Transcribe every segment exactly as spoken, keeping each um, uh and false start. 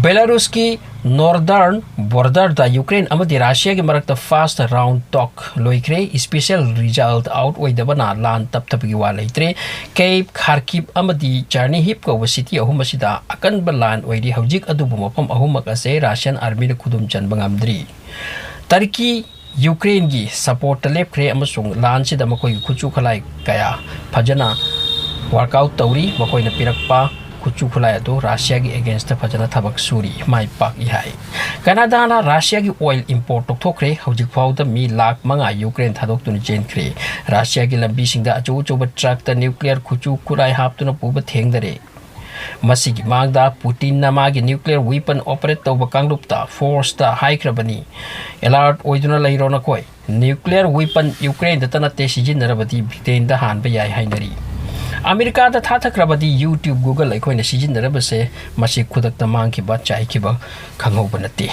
ꯕꯦꯂꯥꯔꯨꯁꯀꯤ northern ꯕꯣꯔꯗꯔꯗ Ukraine ꯑꯃꯗꯤ ꯔꯁꯤꯌꯥꯒꯤ ꯃꯔꯛꯇ first round ꯇꯣꯛ ꯂꯣꯏꯈ꯭ꯔꯦ꯫ ꯏꯁꯄꯤꯁꯦꯜ ꯔꯤꯖꯜꯠ ꯑꯥꯎꯠ ꯑꯣꯏꯗꯕꯅ ꯂꯥꯟ ꯇꯞꯊꯕꯒꯤ ꯋꯥ ꯂꯩꯇ꯭ꯔꯦ꯫ ꯀꯦꯞ, ꯈꯥꯔꯀꯤꯞ ꯑꯃꯗꯤ ꯆꯥꯔꯅꯤꯍꯤꯞ ꯀꯧꯕ ꯁꯤꯇꯤ ꯑꯍꯨꯝ ꯑꯁꯤꯗ ꯑꯀꯟꯕ ꯂꯥꯟ ꯑꯣꯏꯔꯤ꯫ ꯍꯧꯖꯤꯛ ꯑꯗꯨꯕꯨ ꯃꯐꯝ ꯑꯍꯨꯝꯃꯛ ꯑꯁꯦ ꯔꯁꯤꯌꯥꯟ ꯑꯥꯔꯃꯤꯅ ꯈꯨꯗꯨꯝ ꯆꯟꯕ ꯉꯝꯗ꯭ꯔꯤ꯫ ꯇꯔꯀꯤ ꯌꯨꯀ꯭ꯔꯦꯟꯒꯤ ꯁꯄꯣꯔꯠꯇ ꯂꯦꯞꯈ꯭ꯔꯦ ꯑꯃꯁꯨꯡ ꯂꯥꯟꯁꯤꯗ ꯃꯈꯣꯏꯒꯤ ꯈꯨꯠꯁꯨ ꯈꯨꯠꯂꯥꯏ ꯀꯌꯥ ꯐꯖꯅ ꯋꯥꯔꯛ ꯑꯥꯎꯠ ꯇꯧꯔꯤ꯫ ꯃꯈꯣꯏꯅ ꯄꯤꯔꯛꯄ ꯈꯨꯠꯁꯨ ꯈꯨꯠꯂꯥꯏ ꯑꯗꯨ ꯔꯁꯤꯌꯥꯒꯤ ꯑꯦꯒꯦꯟꯁꯇ ꯐꯖꯅ ꯊꯕꯛ ꯁꯨꯔꯤ, ꯃꯥꯏ ꯄꯥꯛꯏ ꯍꯥꯏ꯫ ꯀꯅꯥꯗꯥꯅ ꯔꯁꯤꯌꯥꯒꯤ ꯑꯣꯏꯜ ꯏꯝꯄꯣꯔꯠ ꯇꯣꯛꯊꯣꯛꯈ꯭ꯔꯦ꯫ ꯍꯧꯖꯤꯛ ꯐꯥꯎꯗ ꯃꯤ ꯂꯥꯈ ꯃꯉꯥ ꯌꯨꯀ꯭ꯔꯦꯟ ꯊꯥꯗꯣꯛꯇꯨꯅ ꯆꯦꯟꯈ꯭ꯔꯦ꯫ ꯔꯁꯤꯌꯥꯒꯤ ꯂꯝꯕꯤꯁꯤꯡꯗ ꯑꯆꯧ ꯑꯆꯧꯕ ꯇ꯭ꯔꯛꯇ ꯅ꯭ꯌꯨꯀ꯭ꯂꯤꯌꯔ ꯈꯨꯠꯁꯨ ꯈꯨꯠꯂꯥꯏ ꯍꯥꯞꯇꯨꯅ ꯄꯨꯕ ꯊꯦꯡꯅꯔꯦ꯫ ꯃꯁꯤꯒꯤ ꯃꯥꯡꯗ ꯄꯨꯇꯤꯟꯅ ꯃꯥꯒꯤ ꯅ꯭ꯌꯨꯀ꯭ꯂꯤꯌꯔ ꯋꯤꯄꯟ ꯑꯣꯄꯔꯦꯠ ꯇꯧꯕ ꯀꯥꯡꯂꯨꯞꯇ ꯐꯣꯔꯁꯇ ꯍꯥꯏꯈ꯭ꯔꯕꯅꯤ, "ꯑꯦꯂꯔꯠ ꯑꯣꯏꯗꯨꯅ ꯂꯩꯔꯣ ꯅꯈꯣꯏ꯫ ꯅ꯭ꯌꯨꯀ꯭ꯂꯤꯌꯔ ꯋꯤꯄꯟ ꯌꯨꯀ꯭ꯔꯦꯟꯗꯇ ꯅꯠꯇꯦ ꯁꯤꯖꯤꯟꯅꯔꯕꯗꯤ ꯕ꯭ꯔꯤꯇꯦꯟꯗ ꯍꯥꯟꯕ ꯌꯥꯏ" ꯍꯥꯏꯅꯔꯤ꯫ ꯑꯃꯦꯔꯤꯀꯥꯗ ꯊꯥꯊꯈ꯭ꯔꯕꯗꯤ YouTube, Google ꯑꯩꯈꯣꯏꯅ ꯁꯤꯖꯤꯟꯅꯔꯕꯁꯦ ꯃꯁꯤ ꯈꯨꯗꯛꯇ ꯃꯥꯡꯈꯤꯕ, ꯆꯥꯏꯈꯤꯕ ꯈꯪꯍꯧꯕ ꯅꯠꯇꯦ꯫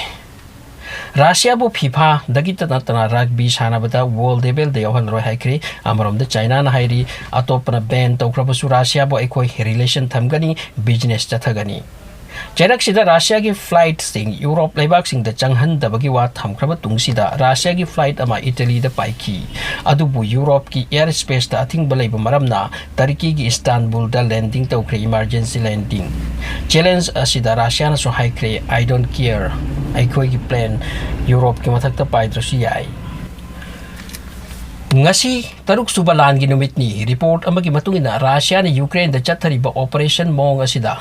ꯔꯁꯤꯌꯥꯕꯨ ꯐꯤꯐꯥꯗꯒꯤꯇ ꯅꯠꯇꯅ ꯔꯒꯕꯤ ꯁꯥꯟꯅꯕꯗ ꯋꯥꯔꯜ ꯂꯦꯚꯦꯜꯗ ꯌꯥꯎꯍꯜꯂꯔꯣꯏ ꯍꯥꯏꯈ꯭ꯔꯦ꯫ ꯑꯃꯔꯣꯝꯗ ꯆꯥꯏꯅꯥꯅ ꯍꯥꯏꯔꯤ, ꯑꯇꯣꯞꯄꯅ ꯕꯦꯟ ꯇꯧꯈ꯭ꯔꯕꯁꯨ ꯔꯁꯤꯌꯥꯕꯨ ꯑꯩꯈꯣꯏ ꯔꯤꯂꯦꯁꯟ ꯊꯝꯒꯅꯤ, ꯕꯤꯖꯤꯅꯦꯁ ꯆꯠꯊꯒꯅꯤ꯫ ꯆꯩꯔꯛꯁꯤꯗ ꯔꯁꯤꯌꯥꯒꯤ ꯐ꯭ꯂꯥꯏꯠꯁꯤꯡ ꯌꯨꯔꯣꯞ ꯂꯩꯕꯥꯛꯁꯤꯡꯗ ꯆꯪꯍꯟꯗꯕꯒꯤ ꯋꯥ ꯊꯝꯈ꯭ꯔꯕ ꯇꯨꯡꯁꯤꯗ, ꯔꯁꯤꯌꯥꯒꯤ ꯐ꯭ꯂꯥꯏꯠ ꯑꯃ ꯏꯇꯂꯤꯗ ꯄꯥꯏꯈꯤ꯫ ꯑꯗꯨꯕꯨ ꯌꯨꯔꯣꯞꯀꯤ ꯑꯦꯌꯔ ꯁ꯭ꯄꯦꯁꯇ ꯑꯊꯤꯡꯕ ꯂꯩꯕ ꯃꯔꯝꯅ ꯇꯔꯀꯤꯒꯤ ꯏꯁꯇꯥꯟꯕꯨꯜꯗ ꯂꯦꯟꯗꯤꯡ ꯇꯧꯈ꯭ꯔꯦ, ꯏꯃꯔꯖꯦꯟꯁꯤ ꯂꯦꯟꯗꯤꯡ꯫ ꯆꯦꯂꯦꯟꯖ ꯑꯁꯤꯗ ꯔꯁꯤꯌꯥꯅꯁꯨ ꯍꯥꯏꯈ꯭ꯔꯦ, "I don't care, ꯑꯩꯈꯣꯏꯒꯤ ꯄ꯭ꯂꯦꯟ ꯌꯨꯔꯣꯞꯀꯤ ꯃꯊꯛꯇ ꯄꯥꯏꯗ꯭ꯔꯁꯨ ꯌꯥꯏ"꯫ ꯉꯁꯤ ꯇꯔꯨꯛ ꯁꯨꯕ ꯂꯥꯟꯒꯤ ꯅꯨꯃꯤꯠꯅꯤ꯫ ꯔꯤꯄꯣꯔꯠ ꯑꯃꯒꯤ ꯃꯇꯨꯡ ꯏꯟꯅ, ꯔꯁꯤꯌꯥꯅ ꯌꯨꯀ꯭ꯔꯦꯟꯗ ꯆꯠꯊꯔꯤꯕ ꯑꯣꯄꯔꯦꯁꯟ ꯃꯑꯣꯡ ꯑꯁꯤꯗ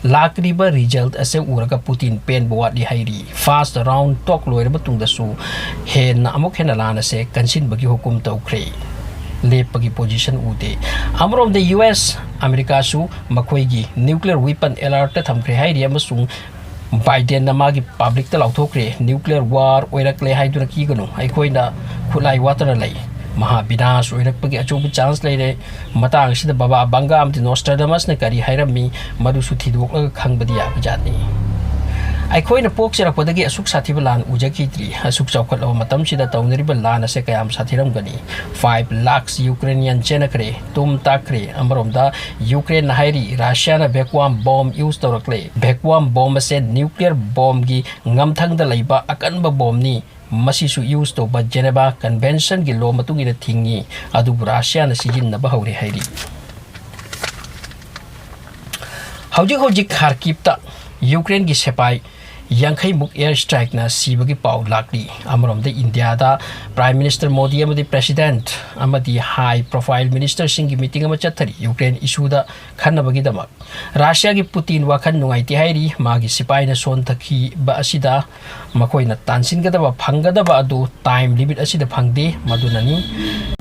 ꯂꯥꯛꯂꯤꯕ ꯔꯤꯖꯜꯠ ꯑꯁꯦ ꯎꯔꯒ ꯄꯨꯇꯤꯟ ꯄꯦꯟꯕ ꯋꯥꯠꯂꯤ ꯍꯥꯏꯔꯤ꯫ ꯐꯥꯔꯁ ꯔꯥꯎꯟ ꯇꯣꯛ ꯂꯣꯏꯔꯕ ꯃꯇꯨꯡꯗꯁꯨ ꯍꯦꯟꯅ, ꯑꯃꯨꯛ ꯍꯦꯟꯅ ꯂꯥꯟ ꯑꯁꯦ ꯀꯟꯁꯤꯟꯕꯒꯤ ꯍꯨꯀꯨꯝ ꯇꯧꯈ꯭ꯔꯦ꯫ ꯂꯦꯞꯄꯒꯤ ꯄꯣꯖꯤꯁꯟ ꯎꯗꯦ꯫ ꯑꯃꯔꯣꯝꯗ ꯌꯨ ꯑꯦꯁ ꯑꯃꯦꯔꯤꯀꯥꯁꯨ ꯃꯈꯣꯏꯒꯤ ꯅ꯭ꯌꯨꯀ꯭ꯂꯤꯌꯔ ꯋꯤꯄꯟ ꯑꯦꯂꯔꯠꯇ ꯊꯝꯈ꯭ꯔꯦ ꯍꯥꯏꯔꯤ ꯑꯃꯁꯨꯡ ꯕꯥꯏꯗꯦꯟꯅ ꯃꯥꯒꯤ ꯄꯕ꯭ꯂꯤꯛꯇ ꯂꯥꯎꯊꯣꯛꯈ꯭ꯔꯦ, "ꯅ꯭ꯌꯨꯀ꯭ꯂꯤꯌꯔ ꯋꯥꯔ ꯑꯣꯏꯔꯛꯂꯦ ꯍꯥꯏꯗꯨꯅ ꯀꯤꯒꯅꯨ, ꯑꯩꯈꯣꯏꯅ ꯈꯨꯠꯂꯥꯏ ꯋꯥꯠꯇꯅ ꯂꯩ꯫ ꯃꯍꯥ ꯕꯤꯅꯥꯁ ꯑꯣꯏꯔꯛꯄꯒꯤ ꯑꯆꯧꯕ ꯆꯥꯟꯁ ꯂꯩꯔꯦ꯫ ꯃꯇꯥꯡ ꯑꯁꯤꯗ ꯕꯕꯥ ꯚꯪꯒꯥ ꯑꯃꯗꯤ ꯅꯣꯁꯇ꯭ꯔꯥꯗꯃꯁꯅ ꯀꯔꯤ ꯍꯥꯏꯔꯝꯃꯤ, ꯃꯗꯨꯁꯨ ꯊꯤꯗꯣꯛꯂꯒ ꯈꯪꯕꯗꯤ ꯌꯥꯕꯖꯥꯠꯅꯤ"꯫ ꯑꯩꯈꯣꯏꯅ ꯄꯣꯛꯆꯔꯛꯄꯗꯒꯤ ꯑꯁꯨꯛ ꯁꯥꯊꯤꯕ ꯂꯥꯟ ꯎꯖꯈꯤꯗ꯭ꯔꯤ꯫ ꯑꯁꯨꯛ ꯆꯥꯎꯈꯠꯂꯕ ꯃꯇꯝꯁꯤꯗ ꯇꯧꯅꯔꯤꯕ ꯂꯥꯟ ꯑꯁꯦ ꯀꯌꯥꯝ ꯁꯥꯊꯤꯔꯝꯒꯅꯤ? Five lakhs Ukrainian ꯆꯦꯟꯅꯈ꯭ꯔꯦ, ꯇꯨꯝ ꯇꯥꯛꯈ꯭ꯔꯦ꯫ ꯑꯃꯔꯣꯝꯗ ꯌꯨꯀ꯭ꯔꯦꯟꯅ ꯍꯥꯏꯔꯤ, ꯔꯁꯤꯌꯥꯅ vacuum bomb use ꯇꯧꯔꯛꯂꯦ꯫ Vacuum bomb ꯑꯁꯦ nuclear bombꯒꯤ ꯉꯝꯊꯪꯗ ꯂꯩꯕ ꯑꯀꯟꯕ bombꯅꯤ꯫ ꯃꯁꯤꯁꯨ use ꯇꯧꯕ Geneva Conventionꯒꯤ law ꯃꯇꯨꯡ ꯏꯟꯅ ꯊꯤꯡꯉꯤ, ꯑꯗꯨꯕꯨ ꯔꯁꯤꯌꯥꯅ ꯁꯤꯖꯤꯟꯅꯕ ꯍꯧꯔꯦ ꯍꯥꯏꯔꯤ꯫ ꯍꯧꯖꯤꯛ ꯍꯧꯖꯤꯛ ꯈꯥꯔꯀꯤꯞꯇ ꯌꯨꯀ꯭ꯔꯦꯟꯒꯤ ꯁꯤꯐꯥꯏ ꯌꯥꯡꯈꯩꯃꯨꯛ air strikeꯅ ꯁꯤꯕꯒꯤ ꯄꯥꯎ ꯂꯥꯛꯂꯤ꯫ ꯑꯃꯔꯣꯝꯗ ꯏꯟꯗꯤꯌꯥꯗ Prime Minister ꯃꯣꯗꯤ ꯑꯃꯗꯤ President ꯑꯃꯗꯤ high profile ministerꯁꯤꯡꯒꯤ meeting ꯑꯃ ꯆꯠꯊꯔꯤ ꯌꯨꯀ꯭ꯔꯦꯟ issueꯗ ꯈꯟꯅꯕꯒꯤꯗꯃꯛ꯫ ꯔꯁꯤꯌꯥꯒꯤ ꯄꯨꯇꯤꯟ ꯋꯥꯈꯜ ꯅꯨꯡꯉꯥꯏꯇꯦ ꯍꯥꯏꯔꯤ꯫ ꯃꯥꯒꯤ ꯁꯤꯐꯥꯏꯅ ꯁꯣꯟꯊꯈꯤꯕ ꯑꯁꯤꯗ ꯃꯈꯣꯏꯅ ꯇꯥꯟꯁꯤꯟꯒꯗꯕ, ꯐꯪꯒꯗꯕ ꯑꯗꯨ time limit ꯑꯁꯤꯗ ꯐꯪꯗꯦ꯫ ꯃꯗꯨꯅꯅꯤ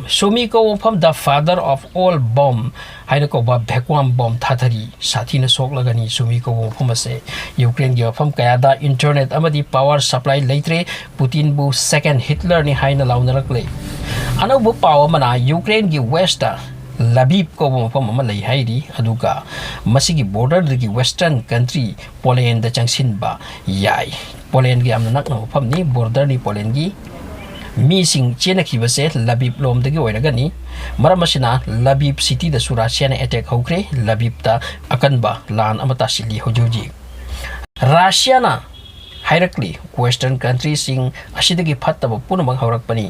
ꯁꯨꯃꯤ ꯀꯧꯕ ꯃꯐꯝꯗ father of all bomb ꯍꯥꯏꯅ ꯀꯧꯕ vacuum bomb ꯊꯥꯊꯔꯤ꯫ ꯁꯥꯊꯤꯅ ꯁꯣꯛꯂꯒꯅꯤ ꯁꯨꯃꯤ ꯀꯧꯕ ꯃꯐꯝ ꯑꯁꯦ꯫ ꯌꯨꯀ꯭ꯔꯦꯟꯒꯤ ꯃꯐꯝ ꯀꯌꯥꯗ internet ꯑꯃꯗꯤ power supply ꯂꯩꯇ꯭ꯔꯦ꯫ ꯄꯨꯇꯤꯟꯕꯨ second Hitlerꯅꯤ ꯍꯥꯏꯅ ꯂꯥꯎꯅꯔꯛꯂꯦ꯫ ꯑꯅꯧꯕ ꯄꯥꯎ ꯑꯃꯅ ꯌꯨꯀ꯭ꯔꯦꯟꯒꯤ westꯇ ꯂꯕꯤꯕ ꯀꯧꯕ ꯃꯐꯝ ꯑꯃ ꯂꯩ ꯍꯥꯏꯔꯤ, ꯑꯗꯨꯒ ꯃꯁꯤꯒꯤ borderꯗꯒꯤ western country Polandꯗ ꯆꯪꯁꯤꯟꯕ ꯌꯥꯏ꯫ Polandꯒ ꯌꯥꯝꯅ ꯅꯛꯅꯕ ꯃꯐꯝꯅꯤ, borderꯅꯤ Polandꯒꯤ꯫ ꯃꯤꯁꯤꯡ ꯆꯦꯟꯅꯈꯤꯕꯁꯦ ꯂꯕꯤꯕ ꯂꯣꯝꯗꯒꯤ ꯑꯣꯏꯔꯒꯅꯤ꯫ ꯃꯔꯝ ꯑꯁꯤꯅ ꯂꯕꯤꯕ cityꯗꯁꯨ ꯔꯁꯤꯌꯥꯅ attack ꯍꯧꯈ꯭ꯔꯦ꯫ ꯂꯕꯤꯕꯇ ꯑꯀꯟꯕ ꯂꯥꯟ ꯑꯃ ꯇꯥꯁꯤꯜꯂꯤ ꯍꯧꯖꯤꯛ ꯍꯧꯖꯤꯛ꯫ ꯔꯁꯤꯌꯥꯅ ꯍꯥꯏꯔꯛꯂꯤ, western countryꯁꯤꯡ ꯑꯁꯤꯗꯒꯤ ꯐꯠꯇꯕ ꯄꯨꯝꯅꯃꯛ ꯍꯧꯔꯛꯄꯅꯤ꯫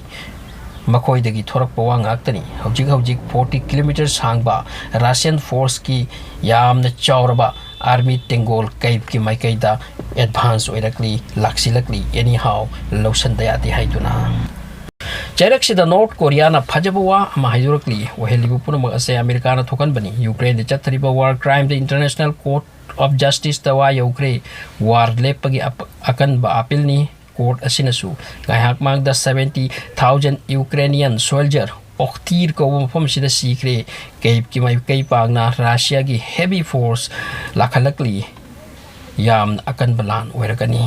ꯃꯈꯣꯏꯗꯒꯤ ꯊꯣꯔꯛꯄ ꯋꯥ ꯉꯥꯛꯇꯅꯤ꯫ ꯍꯧꯖꯤꯛ ꯍꯧꯖꯤꯛ forty kilometre ꯁꯥꯡꯕ Russian forceꯀꯤ ꯌꯥꯝꯅ ꯆꯥꯎꯔꯕ army ꯇꯦꯡꯒꯣꯜ ꯀꯩꯞꯀꯤ ꯃꯥꯏꯀꯩꯗ advance ꯑꯣꯏꯔꯛꯂꯤ, ꯂꯥꯛꯁꯤꯜꯂꯛꯂꯤ꯫ Anyhow, ꯂꯧꯁꯤꯟꯕ ꯌꯥꯗꯦ ꯍꯥꯏꯗꯨꯅ꯫ ꯆꯩꯔꯛꯁꯤꯗ ꯅꯣꯔꯠ ꯀꯣꯔꯤꯌꯥꯅ ꯐꯖꯕ ꯋꯥ ꯑꯃ ꯍꯥꯏꯗꯣꯔꯛꯂꯤ꯫ ꯑꯣꯏꯍꯜꯂꯤꯕ ꯄꯨꯝꯅꯃꯛ ꯑꯁꯦ ꯑꯃꯦꯔꯤꯀꯥꯅ ꯊꯣꯛꯍꯟꯕꯅꯤ꯫ ꯌꯨꯀ꯭ꯔꯦꯟꯗ ꯆꯠꯊꯔꯤꯕ war crimeꯗ International Court of Justiceꯇ ꯋꯥ ꯌꯧꯈ꯭ꯔꯦ꯫ War ꯂꯦꯞꯄꯒꯤ ꯑꯄ-, ꯑꯀꯟꯕ appealꯅꯤ꯫ Court ꯑꯁꯤꯅꯁꯨ ꯉꯥꯏꯍꯥꯛ ꯃꯥꯡꯗ seventy thousand Ukrainian soldier ꯑꯣꯛꯇꯤꯔ ꯀꯧꯕ ꯃꯐꯝ ꯑꯁꯤꯗ ꯁꯤꯈ꯭ꯔꯦ꯫ ꯀꯩꯞꯀꯤ ꯃꯥꯏꯀꯩ ꯄꯥꯡꯅ ꯔꯁꯤꯌꯥꯒꯤ heavy force ꯂꯥꯛꯍꯜꯂꯛꯂꯤ꯫ ꯌꯥꯝꯅ ꯑꯀꯟꯕ ꯂꯥꯟ ꯑꯣꯏꯔꯒꯅꯤ꯫